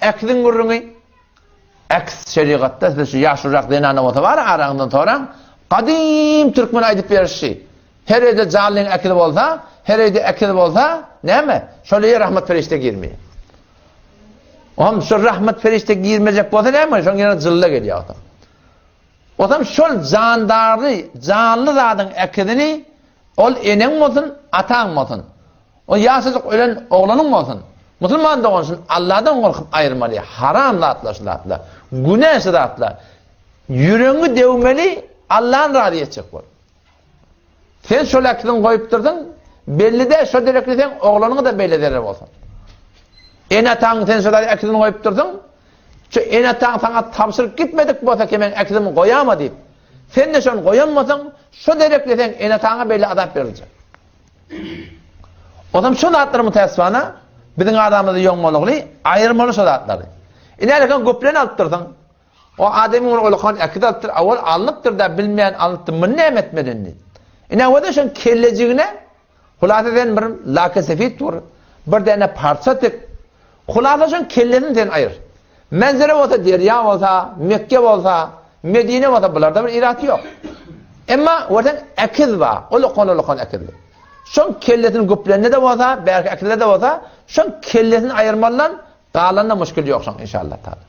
Äkiziň gürrüňi. Äks şerigatda siz şu ýaşulurak zenana bolsa bar araňyzdan soraň, gadym türkmen aýdyp berişi. Her öýde janlyň äkizi bolsa, her öýde äkiz bolsa, näme? Şol öýe rahmat perişde girmeýär. Ohm şol rahmat perişde girmejek bolsa näme? Şoň ýerine jylla gelýär otam. Otam şol jandary, janly zadyň äkizini ol eneň bolsun, ataň bolsun. O ýaşajyk ölen oglanyň bolsun. Musulman dogan şuny Alladan gorkup aýyrmaly. Haram zatlar şu zatlar. Günä şu zatlar. Ýüregiňi döwmeli, Allany razy etjek bol. Sen şol äkiziňi goýupdyrsyň, belli däl şo derekli seň oglanyňa-da beýle zerer bolsun. Ene-ataň sen şo zady äkizini goýupdyrsyň, şu ene-ataň saňa tabşyryp gitmedik bolsa ki men äkizimi goýama diýip, sen-de şony goýan bolsaň, şo derekli seň ene-ataňa beýle azap beriljek. Onam şo zatlary mütässifana biziň aramyzda ýoňmalygyny aýyrmaly şo zatlary. Ine äleken göplen alypdyrsyň. O adamyň bir ulakan äkit alypdyr, awal alnypdyr-da, bilmeýän alnypdyr, muny näme etmeli indi? Ine, o-da şoň kellejigine, hulasa sen bir lake sefit bur, bir däne parça tik, hulasa şoň kellesini sen aýyr. Menzere bolsa derýa bolsa, Mekge bolsa, Medine bolsa bularda bir iraty ýok. Emma görseň äkiz bar, ulakan-ulakan äkizli. Şoň kellesini güplende-de bolsa, bärki äkizde-de bolsa, şoň kellesini aýyrmalydan galanda muşkil ýok şoň inşallah taala.